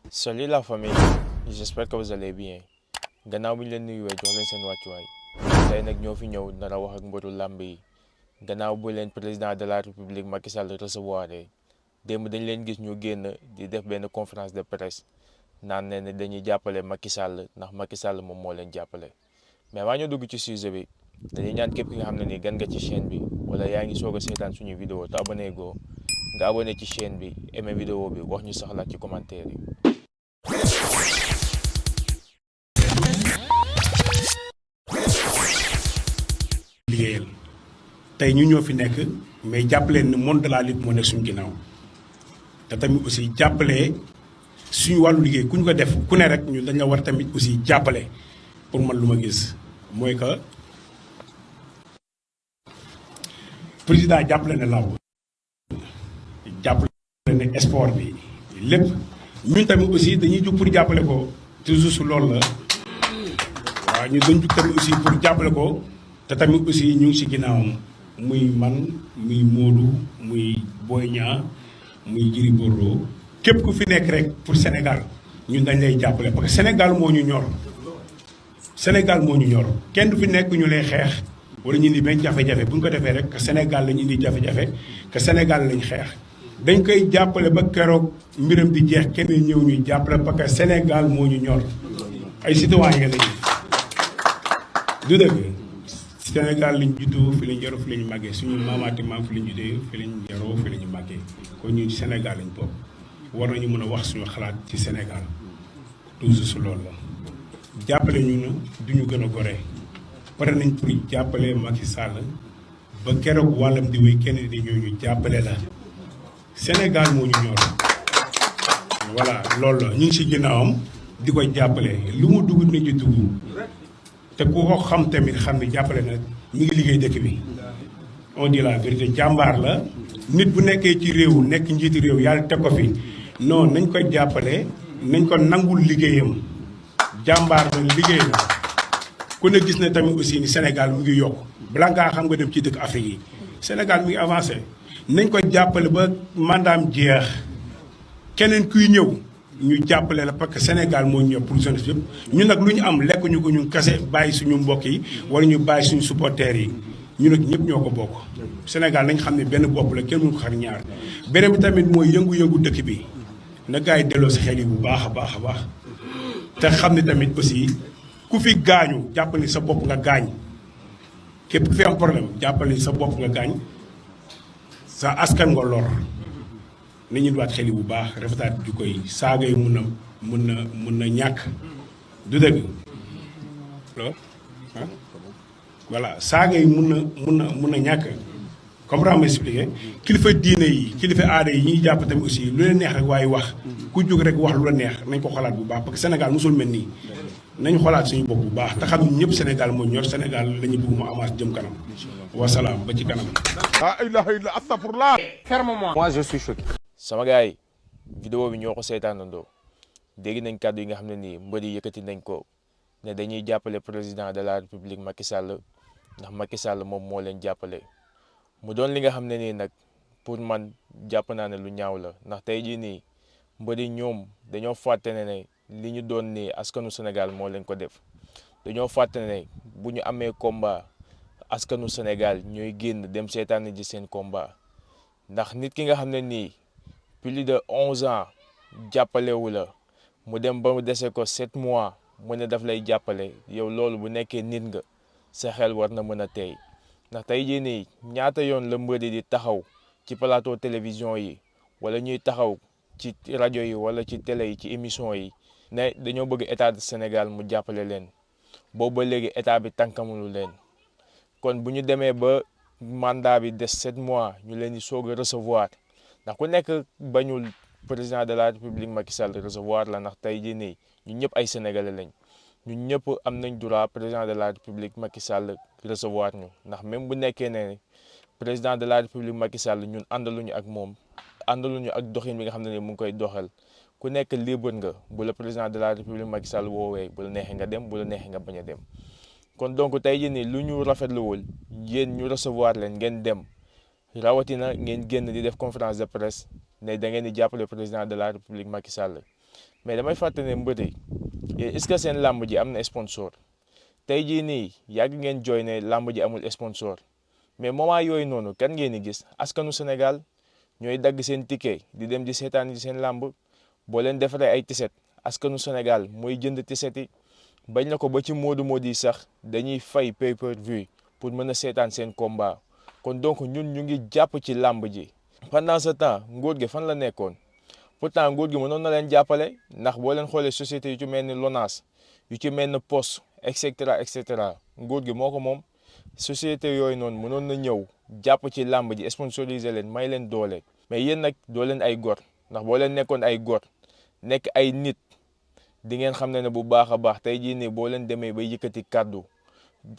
Salut la famille, j'espère que vous allez bien. Gannaaw bi ñu leen nuyuwee jox leen seen wàccuwaay tey nag ñoo fi ñëw nar a wax ak mbëru làmb yi gannaaw bu leen président de la république Macky Sall recevoir démb dañ leen gis ñu génn di def benn conférence de presse naan ne dañuy jàppale Macky Sall ndax Macky Sall moom moo leen jàppale. mais waa ñu dugg ci sujet bi dañuy ñaan képp ki nga xam ne nii gan nga ci chaîne bi wala yaa ngi soog a seetaan suñu vidéo te abonné goo nga abonné ci chaîne bi aimé vidéo bi wax ñu saxlaat ci commentaire yi. liggéeyal tey ñu ñoo fi nekk mais jàppaleen ni monde de la lutte moo nekk suñu ginnaaw te tamit aussi jàppale suñu wàllu liggéey ku ñu ko def ku ne rek ñu dañ la war tamit aussi jàppale pour man lu ma gis mooy que président jàppale na làmb jàppale ne sport bi lépp ñun tamit aussi dañuy jóg pour jàppale ko toujours su loolu la waaw ñu dañ jóg tamit aussi pour jàppale ko te tamit aussi ñu ngi si ginnaawam muy man muy Modou muy Boy Niang muy Gris Bordeaux képp ku fi nekk rek pour Sénégal ñun dañ lay jàppale parce que Sénégal moo ñu ñor Sénégal moo ñu ñor kenn du fi nekk ñu lay xeex wala ñu indi benn jafe-jafe bu ñu ko defee rek que Sénégal lañu indi jafe-jafe que Sénégal lañ xeex dañ koy jàppale ba keroog mbiram di jeex kenn ñëw ñu jàppale parce que Sénégal moo ñu ñor ay citoyen lañu du dëgg Sénégal lañ juddoo fi lañ yaroo fi lañ màggee suñu maamaati maam fi lañ juddoo fi lañ yaroo fi lañu màggee kon ñun Sénégal lañ bokk war nañu mën a wax suñu xalaat ci Sénégal toujours su loolu la jàppale ñu duñu gën a gore pare nañ pour jàppale Macky Sall ba keroog wàllam di wéy kenn di ñëw ñu jàppale la Sénégal moo ñu ñor voilà loolu la ñu ngi si ginnaawam di ko jàppale lu mu dugg nañu dugg te ku ko xam tamit xam ne jàppale na mi ngi liggéey dëkk bi on dit la vérité jàmbaar la nit bu nekkee ci réew nekk njiiti réew yàlla teg ko fi non nañ ko jàppale nañ ko nangul liggéeyam jàmbaar la liggéey na ku ne gis na tamit aussi ni Sénégal mu ngi yokk balaa ngaa xam nga dem ci dëkk Afrique yi Sénégal mi ngi avancé nañ ko jàppale ba mandaam jeex keneen kuy ñëw ñu jàppale la parce que Sénégal moo ñëw pour jeunesse yëpp ñun nag lu ñu am lekk ñu ko ñu kase bàyyi suñu mbokk yi wala ñu bàyyi suñu supporters yi ñu nag ñëpp ñoo ko bokk Sénégal nañ xam ne benn bopp la kenn mënu ko xar ñaar beneen bi tamit mooy yëngu-yëngu dëkk bi na gars yi delloo si xel yi bu baax a baax a baax te xam ne tamit aussi ku fi gaañu jàpp ni sa bopp nga gaañ képp ku fi am problème jàppal ni sa bopp nga gaañ sa askan nga lor ni ñu waat xel yi bu baax rafetaat ju koy saaga yi mun na ñàkk du dëgg loolu ah voilà saaga yi mun na ñàkk comprendre ma expliqué kilifa diine yi kilifa aada yi ñuy jàpp tamit aussi lu leen neex rek waaye wax ku jóg rek wax lu la neex nañ ko xolaat bu baax parce que Sénégal mosul mel nii nañ xolaat suñu bopp bu baax te xam ne ñëpp Sénégal moo ñor Sénégal la ñu bëgg mu avance jëm kanam wasalaam ba ci kanam. ah ilaha illa astaghfirullah. Ferme-moi. Moi, je suis choqué. sama gars yi vidéo bi ñoo ko seetaanandoo dégg nañ kàddu yi nga xam ne nii mbër yi yëkkati nañ ko ne dañuy jàppale président de la république Macky Sall ndax Macky Sall moom moo leen jàppale mu doon li nga xam ne nii nag pour man jàpp naa ne lu ñaaw la ndax tey jii nii mbër yi ñoom dañoo fàtte ne li ñu doon nii askanu Sénégal moo leen ko def dañoo fàtte ne bu ñu amee combat askanu Sénégal ñooy génn dem seetaan ji seen combat ndax nit ki nga xam ne nii plus de 11 ans jàppalewu la mu dem ba mu dese ko 7 mois mu ne daf lay jàppale yow loolu bu nekkee nit nga sa xel war na mën a tey ndax tey jii nii ñaata yoon la mbëri di taxaw ci plateau télévision yi wala ñuy taxaw ci rajo yi wala ci télé yi ci émission yi ne dañoo bëgg état de Sénégal mu jàppale leen boobu ba léegi état bi tànkamulu leen kon bu ñu demee ba mandat bi des 7 mois ñu leen di soog a recevoir ndax ku nekk bañul président de la république Macky Sall recevoir la ndax tey jii nii ñun ñëpp ay sénégalais lañ ñun ñëpp am nañ droit président de la république Macky Sall recevoir ñu ndax même bu nekkee ne président de la république Macky Sall ñun àndaluñu ak moom àndaluñu ak doxin bi nga xam ne ni mu ngi koy doxal ku nekk libre nga bu la président de la république Macky Sall woowee bu la neexee nga dem bu la neexee nga bañ a dem kon donc tey jii nii lu ñu rafetluwul yéen ñu recevoir leen ngeen dem rawatina ngeen génn di def conférence de presse ne da ngeen di jàppale président de la république Macky Sall mais damay fàttali ne mbër yi est-ce que seen làmb ji am na sponsor tey jii nii yàgg ngeen jooy ne làmb ji amul sponsor mais moment yooyu noonu kan ngeen di gis askanu Sénégal ñooy dagg seen ticket di dem di seetaan di seen làmb boo leen defaree ay tiset askanu Sénégal mooy jënd tiset yi bañ na ko ba ci moodu yi sax dañuy fay pay-per-view pour mën a seetaan seen combat kon donc ñun ñu ngi jàpp ci làmb ji. pendant ce temps nguur gi fan la nekkoon pourtant nguur gi mënoon na leen jàppale ndax boo leen xoolee société yu ci mel ni LONASE yu ci mel ni POS et cetera nguur gi moo ko moom société yooyu noonu mënoon na ñëw jàpp ci làmb ji sponsoriser leen may leen doole. mais yéen nag doo leen ay góor ndax boo leen nekkoon ay góor nekk ay nit di ngeen xam ne bu baax a baax tey jii nii boo leen demee ba yëkkati kàddu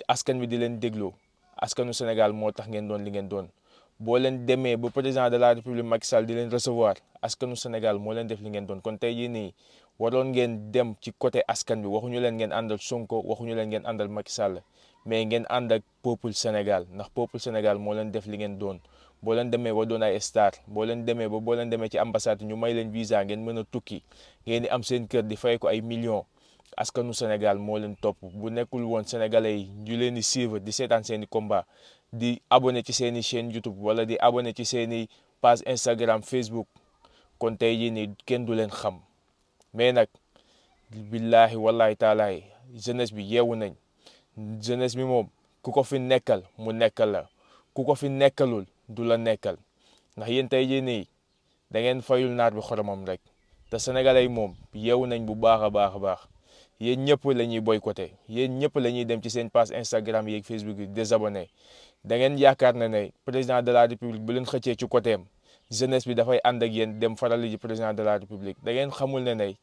askan bi di leen déglu askanu Sénégal moo tax ngeen doon li ngeen doon. boo leen demee ba président de la république Macky Sall di leen recevoir askanu Sénégal moo leen def li ngeen doon kon tey jii nii waroon ngeen dem ci côté askan bi waxuñu leen ngeen àndal Sonko waxuñu leen ngeen àndal Macky Sall mais ngeen ànd ak peuple Sénégal ndax peuple Sénégal moo leen def li ngeen doon. boo leen demee ba doon ay star boo leen demee ci ambassade ñu may leen visa ngeen mën a tukki ngeen di am seen kër di fay ko ay millions askanu Sénégal moo leen topp bu nekkul woon sénégalais yi ñu leen di suivre di seetaan seen i combat di abonné ci seen i chaîne YouTube wala di abonné ci seen i page Instagram Facebook kon tey jii nii kenn du leen xam mais nag billahi wallahi taalaay jeunesse bi yeewu nañ jeunesse bi moom ku ko fi nekkal mu nekkal la ku ko fi nekkalul du la nekkal ndax yéen tey jii nii da ngeen fayul naar bi xoromam rek te sénégalais yi moom yeewu nañ bu baax a baax yéen ñëpp la ñuy boycotté yéen ñëpp la ñuy dem ci seen page Instagram yeeg Facebook yi désabonné da ngeen yaakaar ne président de la république bu leen xëccee ci côté am jeunesse bi dafay ànd ak yéen dem farali ji président de la république da ngeen xamul ne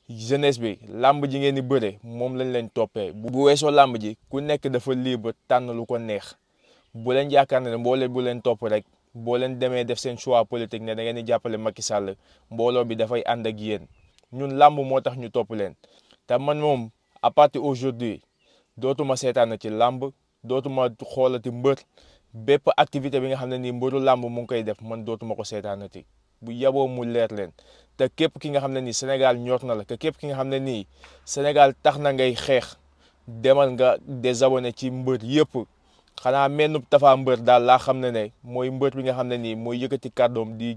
jeunesse bi làmb ji ngeen di bëre moom lañ leen toppee bu weesoo làmb ji ku nekk dafa libre tànn lu ko neex. bu leen yaakaar ne mbooloo bu leen topp rek boo leen demee def seen choix politique ne da ngeen di jàppale Macky Sall mbooloo bi dafay ànd ak yéen ñun làmb moo tax ñu topp leen te man moom à partir aujourd'hui dootuma seetaan ci làmb dootuma xoolati mbër bépp activité bi nga xam ne nii mbëru làmb mu ngi koy def man dootuma ko seetaanati bu yaboo mu leer leen te képp ki nga xam ne nii Sénégal ñor na la te képp ki nga xam ne nii Sénégal tax na ngay xeex demal nga désabonné ci mbër yëpp. xanaa menn Tapha Mbeur daal laa xam ne mooy mbër bi nga xam ne nii mooy yëkkati kàddoom di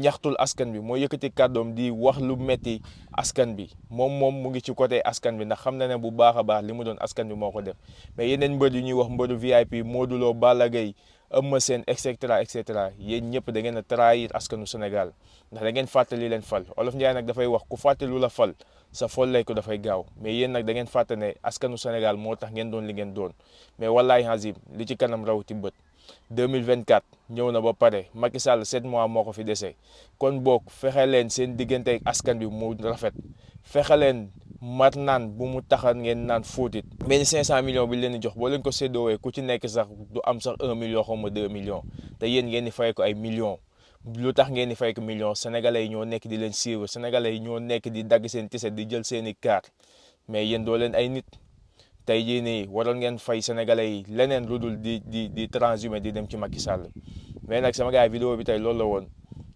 ñaxtul askan bi mooy yëkkati kàddoom di wax lu metti askan bi moom mu ngi ci côté askan bi ndax xam na ne bu baax a baax li mu doon askan bi moo ko def mais yeneen mbër yu ñuy wax mbëru VIP Modou Lo Balla Gaye Eumeu Sène et cetera yéen ñëpp da ngeen a trahir askanu Sénégal ndax da ngeen fàttali leen fal Olof Njaay nag dafay wax ku fàtte lu la fal sa follee ko dafay gaaw mais yéen nag da ngeen fàtte ne askanu Sénégal moo tax ngeen doon li ngeen doon mais wallahi hazim li ci kanam rawti bët 2024 ñëw na ba pare Macky Sall 7 mois moo ko fi dese kon boog fexe leen seen diggante ak askan bi mu rafet fexe leen mar naan bu mu taxan ngeen naan fóotit benn 500 millions bi leen di jox boo leen ko séddoowee ku ci nekk sax du am sax 1 million xaw ma 2 millions te yéen ngeen di fay ko ay millions lu tax ngeen di fay ko millions sénégalais yi ñoo nekk di leen suivre sénégalais yi ñoo nekk di dagg seen tiset di jël seen i carte mais yéen doo leen ay nit tey jii nii waroon ngeen fay sénégalais yi leneen lu dul di transhumé di dem ci Macky Sall mais nag sama gars yi vidéo bi tey loolu la woon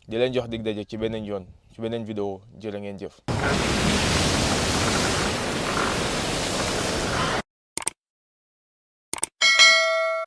di leen jox dig daje ci beneen yoon ci beneen vidéo jërë ngeen jëf